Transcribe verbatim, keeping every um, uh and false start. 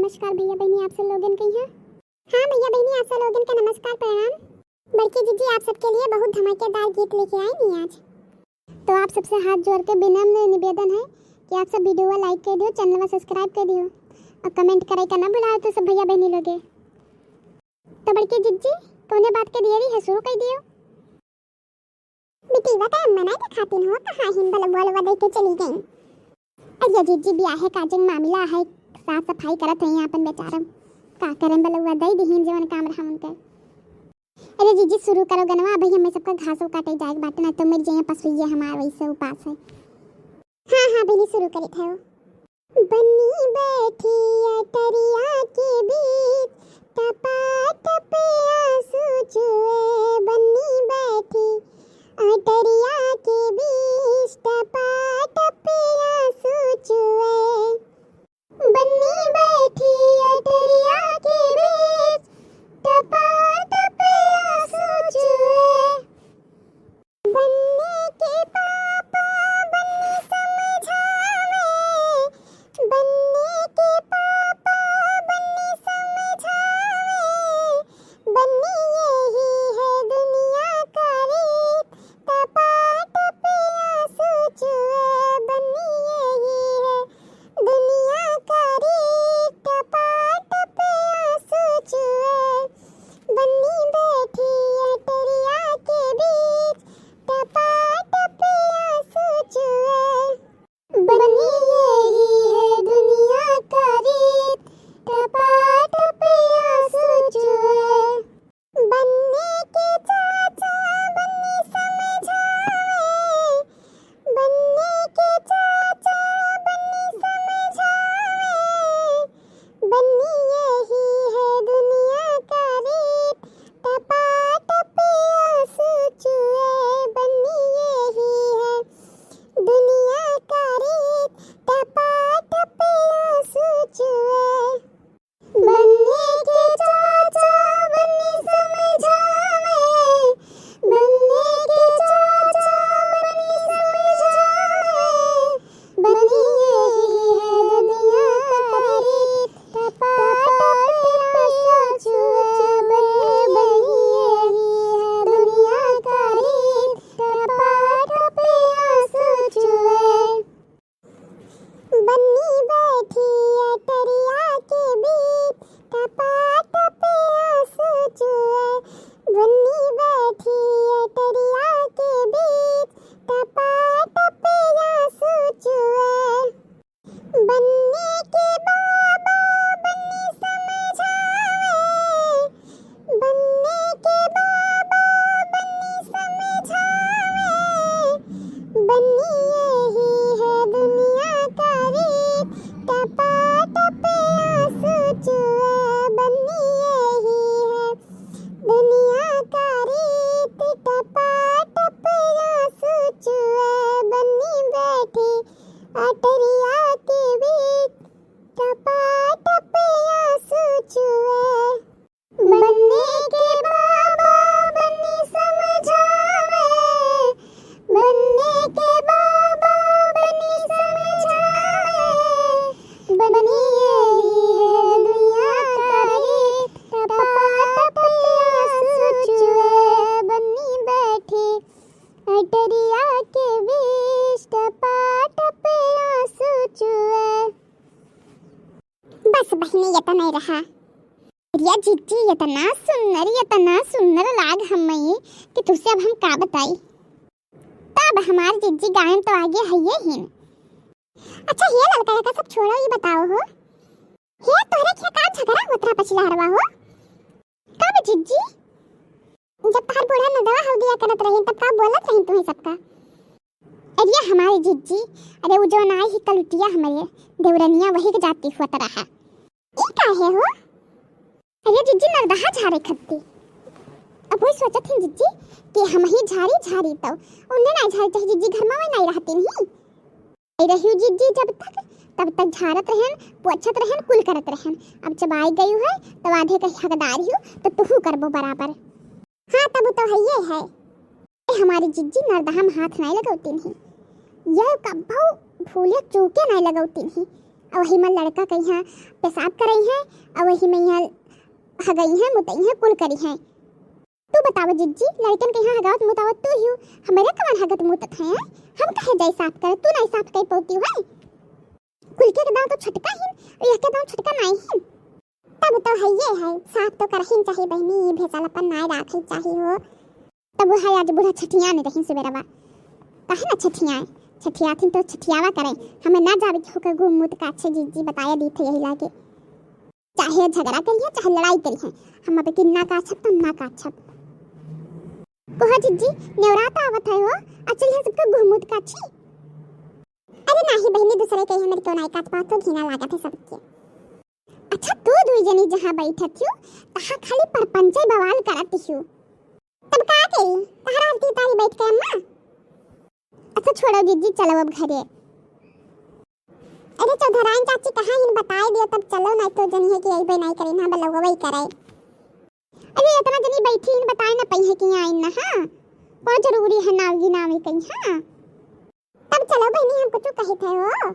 नमस्कार भैया बहिनी, आप सब लोगन के यहाँ। हाँ भैया बहिनी, आप सब लोगन के नमस्कार, प्रणाम। बड़की जिज्जी आप सबके लिए बहुत धमाकेदार गीत लेके आई नी आज। तो आप सबसे हाथ जोड़ के विनम्र निवेदन है कि आप सब video वा like कर दियो, channel वा subscribe कर दियो और comment करे का ना भुलाओ तो सब भैया बहिनी लोगे। तो बड़की जिज्जी, कौने बात के देरी है, शुरू कर दियो। बिटिया का अम्मा ना देखाती हो, कहाँ हिन बलवा लवा दे के चली गई। अरे जिज्जी, बियाहे का जंग मामला है, साफ सफाई करत हैं अपन बेचारम, का करें बलवा दे दिहिन जवन काम रहा उनके। अरे जिज्जी, शुरू करो गनवा, अभी हमें सबका घास काटे जाए के बाटे ना, तो मर जाइए पशुइये हमार वैसे उपास है। हाँ हाँ बहिनी, शुरू करी थे। बन्नी बैठी अटरिया के बीच, टपा टप आंसू चुए। बन्नी बैठी अटरिया के बीच, टपा टप आंसू चुए। बन्नी बैठी अटरिया के बीच, टपा टप आंसू चुए। बन्नी के पापा बन्नी समझावे, बन्नी के पापा बन्नी समझावे, बन्नी यही है दुनिया का रीत, टपा टप आंसू चुए। बन्नी यही है दुनिया का रीत, टपा टप आंसू चुए। बन्नी बैठी अटरिया के बीच, टपा टप आंसू चुए। बन्नी यही है दुनिया का रीत, टपा टप आंसू चुए। बन्नी के चाचा बन्नी समझावे, बन्नी के चाचा बन्नी समझावे, बन्नी यही है दुनिया का रीत, टपा टप आंसू चुए। बन्नी यही है दुनिया का रीत, टपा टप आंसू चुए। बन्नी के चाचा बन्नी समझावे, बन्नी के चाचा बन्नी समझावे, बन्नी यही है दुनिया का रीत, टपा टप आंसू चुए। बन्नी यही है दुनिया का रीत, टपा टप आंसू चुए। बन्नी बैठी अटरिया के बीच, टपा टप आंसू चुए। बन्नी बैठी अटरिया के बीच, टपा टप आंसू चुए। बन्नी के बाबा बन्नी समझावे, बन्नी के बाबा बन्नी समझावे, बन्नी यही है दुनिया का रीत, टपा टप आंसू चुए। बन्नी यही है दुनिया का रीत, टपा टप आंसू चुए। बन्नी बैठी अटरिया के बीच, टपा टप आंसू चुए। बन्नी के बाबा बन्नी समझावे, बन्नी के बाबा बन्नी समझावे, बन्नी यही है दुनिया का रीत, टपा टप आंसू चुए। बन्नी बैठी अटरिया के बीच, टपा टप आंसू चुए। बस बहिनी, ये तो नहीं रहा। अरे जिज्जी, इतना सुन्नर, इतना सुन्नर लाग हम्मई कि तुझसे अब हम का बताई। तब हमार जिज्जी गायन तो आगे है ये हिन। अच्छा, ये ललका का सब छोड़ो, ये बताओ हो, हे तोहरे क्या का झगड़ा होत रहा पछिला हरवा हो? का बे जिज्जी? जब तोहर बूढ़ा नदवा हौदिया करत रहिन, तब का बोलत रहिन तुहें सबका? अरे हमारे जिज्जी, अरे उ जौन आई ही कलुटिया हमरे देवरनिया, वही के जाति हुआ तरह है। ई काहे हो? अरे जिज्जी, नरदहा झारे खत्ती। अब वही सोचत हिन जिज्जी कि हम ही झारी झारी तो उन्हें ना झारी चाहे जिज्जी घर में वही नहीं रहती नहीं। आई रही जिज्जी जब तक, तब तक झारत रहन, पोछत रहन, कुल करत रहन। अब जब आई गई है, तब आधे कहीं हकदार ही हो, तो तुहू करबो बराबर। हाँ, तब तो है ये है। ए, हमारी जिज्जी नरदहा में हाथ नहीं लगौती नहीं। यह कब्बो भूले चूके नहीं लगौती नहीं। और वही में लड़का कहिया पेशाब करइहैं, और वही में यहाँ हगइहैं, मुतइहैं, कुल करिहैं। तू बतावा जिज्जी, लड़कन के यहाँ हगावत मुतावत तू ही हो, हमरे कवन हगत मुतत है, हैं? हम कहे जाई साफ करे, तू नहीं साफ कर पौती है? कुल के दाँव तो छोटका ही, और यह के दाँव छोटका नहीं ही। तब तो है ये है, साफ तो करहिन चाही बहनी, भेजालापन नाय राखे चाही हो। तब वो है आज बूढ़ा छठिया नहीं रही सुबेरवा। कहे ना छठियाए, छठियाथिन तो छठियावा करे, हमें ना जावे कि होकर गुह मुत का अच्छे जिज्जी बताया दी थे यही लागे। चाहे झगड़ा करिए, चाहे लड़ाई करिए, हम अब कि ना काछब, तब ना काछब। कोहा जिज्जी, नेवरात आवत है हो, आ चलिए सबके गुह मुत काछी। अरे नाही बहनी, दूसरे के हमरे क्यों नहीं काछ पाओ, तो घिना लागत है सबके। अच्छा, तू दुई जनी जहाँ बैठत हो, तहाँ खाली परपंचे बवाल करत हो। तब का करी, तहरा हल्की तारी बैठ के अम्मा। अच्छा छोड़ो जिज्जी, चलो अब घरे। अरे चौधराइन चाची कहाँ हिन, बताए दियो तब चलो, नहीं तो जनी है कि अइबे नहीं करी ना, बलौवई करे। अरे इतना जनी बैठी हिन, बताए ना पई है कि आई ना, हाँ, बहुत जरूरी है नावगी नावे कहीं, हाँ। तब चलो बहनी, हम कुछ कहे थे हो।